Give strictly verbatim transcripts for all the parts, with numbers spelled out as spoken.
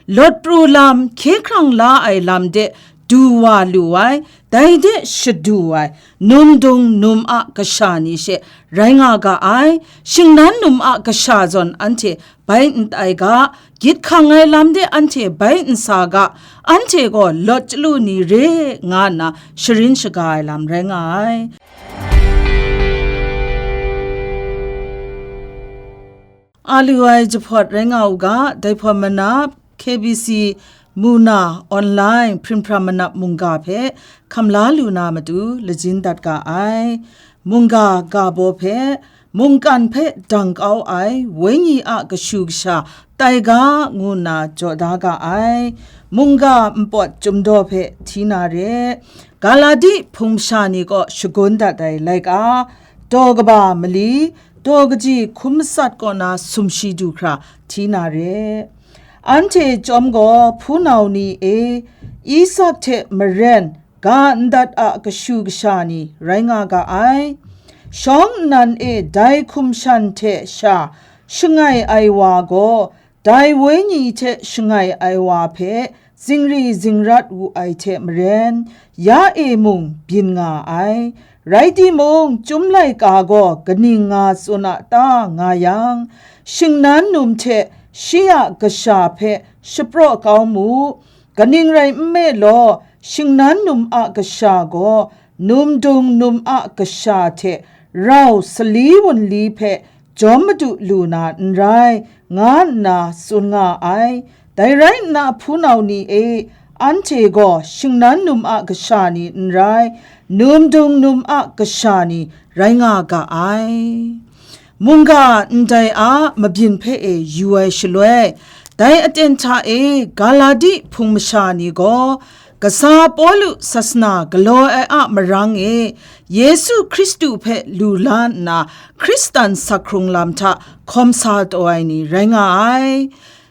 lawt pru lam, hkye hkrang la ai lam de du wa lu ai, dai de shadu ai, num dung num a kasha ni she rai nga ga ai, shingnan num a kasha zawn anhte bai n tai ga, gyit hkang ai lam de anhte bai n sa ga, anhte gaw lawt chyalu ni re, nga nna sharin shaga ai lam rai nga ai. A lu ai jahpawt rai nga u ga, dai hpawt manap, K B C, Muna, online, hpring hpram manap mungga hpe hkam la lu na matu lajin dat ga ai. Mungga ga baw hpe, mungkan hpe dang kau ai wenyi a kashu kasha tai ga, ngu nna jaw da ga ai. Mungga npawt chyum daw hpe hti na re, Galati hpung masha ni kaw shagun dat ai laika, daw kaba mali, daw kaji hkum matsat kaw na sumshi du hkra hti na re. Anhte chyawm gaw, hpunau ni e, Isak hte maren ga ndat a kashu kasha ni rai nga ga ai. Shawng nnan e dai hkum shan hte sha shangai ai wa gaw, dai wenyi hte shangai ai wa hpe zingri zingrat wu ai hte maren, ya e mung byin nga ai. Rai timung, chyum laika gaw kaning nga tsun a ta, nga yang, shingnan num hte shi a kasha hpe shapraw kau mu. Kaning rai nme law, shingnan num a kasha gaw num dung num a kasha hte rau sali wunli hpe jawm madu lu na n rai, nga nna tsun nga ai. Dai rai nna, hpunau ni e, anhte gaw shingnan num a kasha ni n rai, num dung num a kasha ni rai nga ga ai. Mungga ndai a mabyin hpe e yu ai shaloi, dai aten hta e Galati hpung masha ni gaw, kasa Pawlu sasana galaw ai a marang e Yesu Hkristu hpe lu la nna, Hkristan sakhkrung lam hta hkawm sa taw ai ni rai nga ai.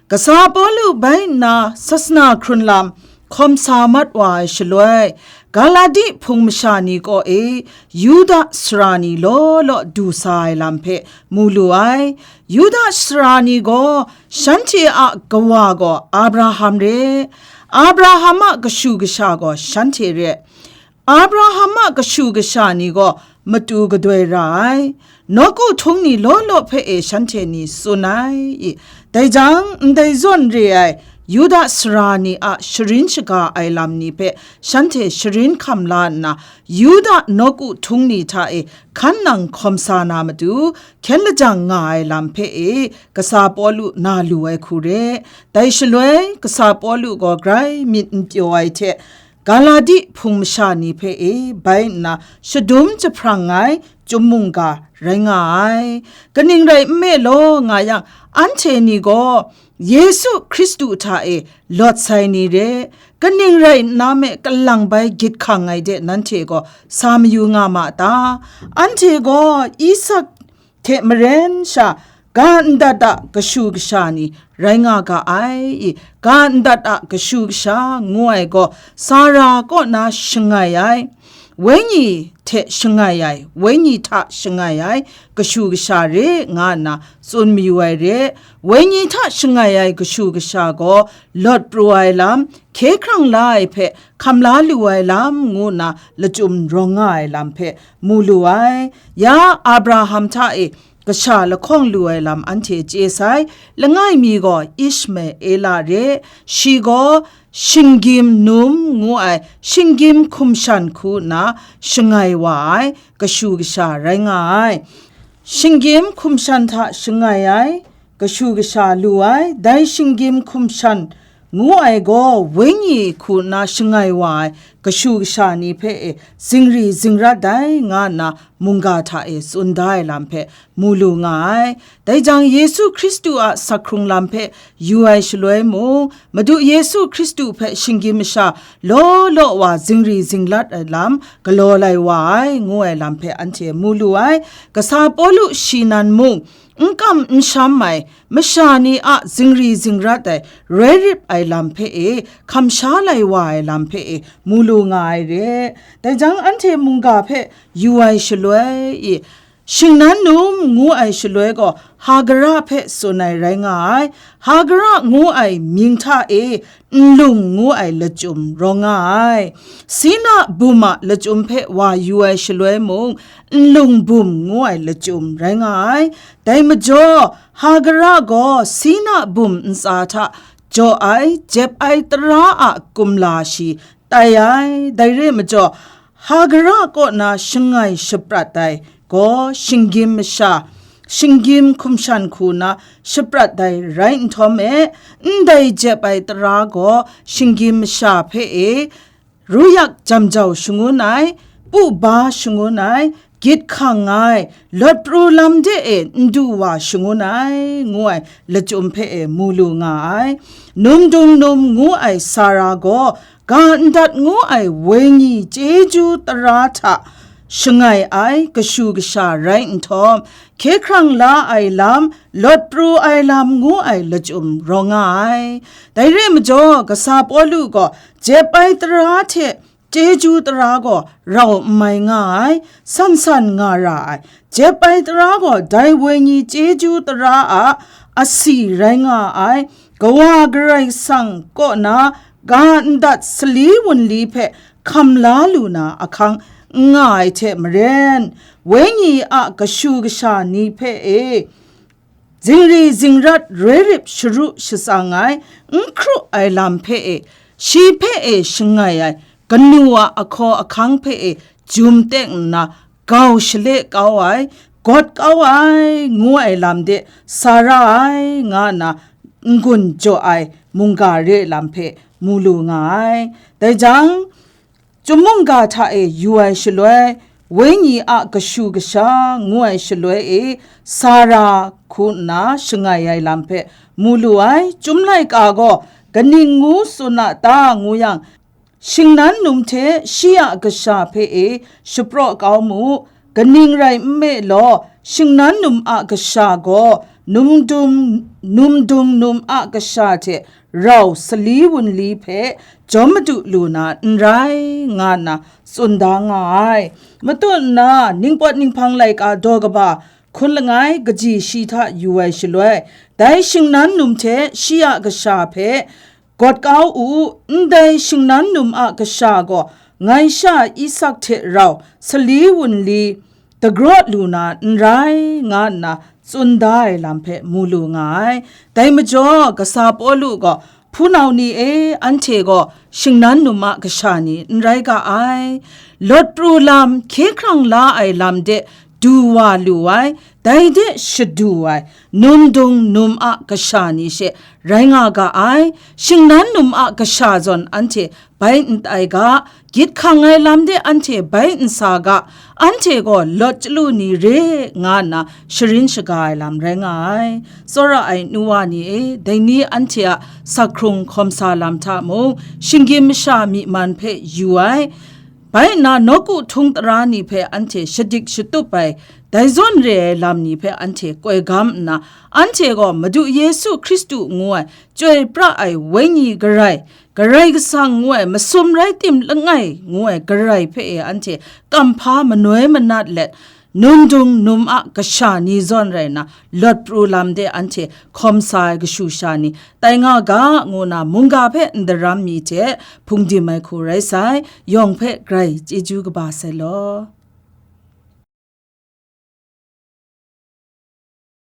Kasa Pawlu bai nna sasana hkrun lam hkawm sa mat wa ai shaloi, Galati hpung masha ni kaw e Yuda sara ni law law du sa ai lam hpe mu lu ai. Yuda sara ni gaw shanhte a kawa gaw Abraham re, Abraham a kashu kasha gaw shanhte re. Abraham a kashu kasha ni gaw matu gadoi ra ai, nawku htung ni law law hpe e shanhte ni tsun ai. I, dai jang, ndai zawn re ai Yuda sara ni a sharin shaga ai lam ni hpe shanhte sharin hkam la nna, Yuda nawku htung ni hta e hkan nang hkawm sa na matu, hkyen lajang nga ai lam hpe e kasa Pawlu na lu ai hku re. Dai shaloi, kasa Pawlu gaw grai myit n pyaw ai hte, Galati hpung masha ni hpe e bai nna shadum jahprang ai chyum mungga rai nga ai. Kaning rai nme law nga yang, anhte ni gaw Yesu Hkristu hta e lawt sai ni re, kaning rai nna me kalang bai gyit hkang ai de nanhte gaw sa mayu nga ma ta? Anhte gaw Isak hte maren sha ga ndat a kashu kasha ni rai nga ga ai. I, ga ndat a kashu kasha ngu ai gaw, Sara kaw na shangai ai, wenyi hte shangai ai, wenyi hta shangai ai kashu kasha re, nga nna tsun mayu ai re. Wenyi hta shangai ai kashu kasha gaw lawt pru ai lam, hkye hkrang la ai hpe hkam la lu ai lam, ngu nna lachyum rawng nga ai lam hpe mu lu ai. Ya Abraham hta e kasha lahkawng lu ai lam anhte chye sai. Langai mi gaw Ishmaela re, shi gaw shinggyim num ngu ai shinggyim hkum shan hku nna shangai wa ai kashu kasha rai nga ai. Shinggyim hkum shan hta shangai ai kashu kasha lu ai, dai shinggyim hkum shan ngu ai gaw, wenyi hku nna shangai wa ai kashu kasha ni hpe e zingri zingrat ai, nga nna mungga hta e tsun da ai lam hpe mu lu nga ai. Dai jang, Yesu Hkristu a sakhkrung lam hpe yu ai shaloi mung, Madu Yesu Hkristu hpe shinggyim masha law law wa zingri zingrat ai lam galaw lai wa ai, ngu ai lam hpe anhte mu lu ai. Kasa Pawlu shi nan mung, n kam n sham ai masha ni a zingri zingrat ai, roi rip ai lam hpe e, hkam sha lai wa ai lam hpe e, mu lu nga ai re. Dai jang, anhte mungga hpe yu ai shaloi, i, Shingnan num ngu ai shaloi gaw Hagara hpe tsun ai rai nga ai. Hagara ngu ai mying hta e nlung ngu ai lachyum rawng nga ai. Sina bum a lachyum hpe wa yu ai shaloi mung, nlung bum ngu ai lachyum rai nga ai. Dai majaw, Hagara gaw Sina bum ntsa hta jaw ai, jep ai tara a kumla shi tai ai. Dai re majaw, Hagara kaw na shangai shaprat ai gaw shinggyim masha, shinggyim hkum shan hku na shaprat ai rai nhtawm e, ndai jep ai tara gaw shinggyim masha hpe e, ruyak jam jau shangun ai, pu ba shangun ai, gyit hkang ai, lawt pru lam de e ndu wa shangun ai, ngu ai lachyum hpe e mu lu nga ai. Num dung num ngu ai Sara gaw ga ndat ngu ai wenyi chyeju tara hta shangai ai kashu kasha rai nhtawm, hkye hkrang la ai lam, lawt pru ai lam ngu ai lachyum rawng nga ai. Dai re majaw, kasa Pawlu gaw jep ai tara hte chyeju tara gaw rau n mai nga ai, san san nga ra ai. Jep ai tara gaw dai wenyi chyeju tara a asi rai nga ai, Kawa Karai Kasang kaw na ga ndat sali wunli hpe hkam la lu na ahkang n nga ai hte maren, wenyi a kashu kasha ni hpe e, zingri zingrat roi rip sharu shatsang ai, n hkru ai lam hpe e, shi hpe e shangai ai, kanu a ahkaw ahkang hpe e jum teng nna, gau shale kau ai, gawt kau ai, ngu ai lam de sa ra ai, nga nna n-gun jaw ai mungga re lam hpe mu lu nga ai. Dai jang, Chyum mungga hta e yu ai shaloi, wenyi a kashu kasha ngu ai shaloi e, Sara hku nna shangai ai lam hpe mu lu ai. Chyum laika gaw kaning ngu tsun a ta ngu yang, shingnan num hte shi a kasha hpe e shapraw kau mu, kaning rai nme law, shingnan num a kasha gaw num dung, num dung num a kasha hte rau sali wunli hpe jawm madu lu na n rai, nga nna tsun da nga ai. Matut nna, ningpawt ninghpang laika daw kaba hkun langai kaji shi hta yu ai shaloi, dai shingnan num hte shi a kasha hpe gawt kau u, ndai shingnan num a kasha gaw ngai sha Isak hte rau sali wunli dagraw lu na n rai, nga nna tsun da ai lam hpe mu lu nga ai. Dai majaw, kasa Pawlu gaw, "Hpunau ni e, anhte gaw shingnan num a kasha ni n rai ga ai. Lawt pru lam, hkye hkrang la ai lam de du wa lu ai, dai de shadu ai, num dung num a kasha ni she rai nga ga ai. Shingnan num a kasha zawn anhte bai n tai ga, gyit hkang ai lam de anhte bai n sa ga, anhte gaw lawt chyalu ni re," nga nna sharin shaga ai lam rai nga ai. Tsawra ai nu wa ni e, dai ni anhte a sak hkrung hkawm sa lam hta mung, shinggyim masha myi man hpe yu ai, bai nna nawku htung tara ni hpe anhte shadik shatup ai, dai zawn re ai lam ni hpe anhte koi gam nna, anhte gaw Madu Yesu Hkristu ngu ai, chyoi pra ai Wenyi Karai, Karai Kasang ngu ai, masum rai tim langai ngu ai Karai hpe e anhte kamhpa manoi manat let, num dung num a kasha ni zawn rai nna, lawt pru lam de anhte hkawm sa ai kashu sha ni tai nga ga, ngu na mungga hpe n daram mi hte hpung dim ai hku rai sai, yawng hpe grai chyeju kaba sai law.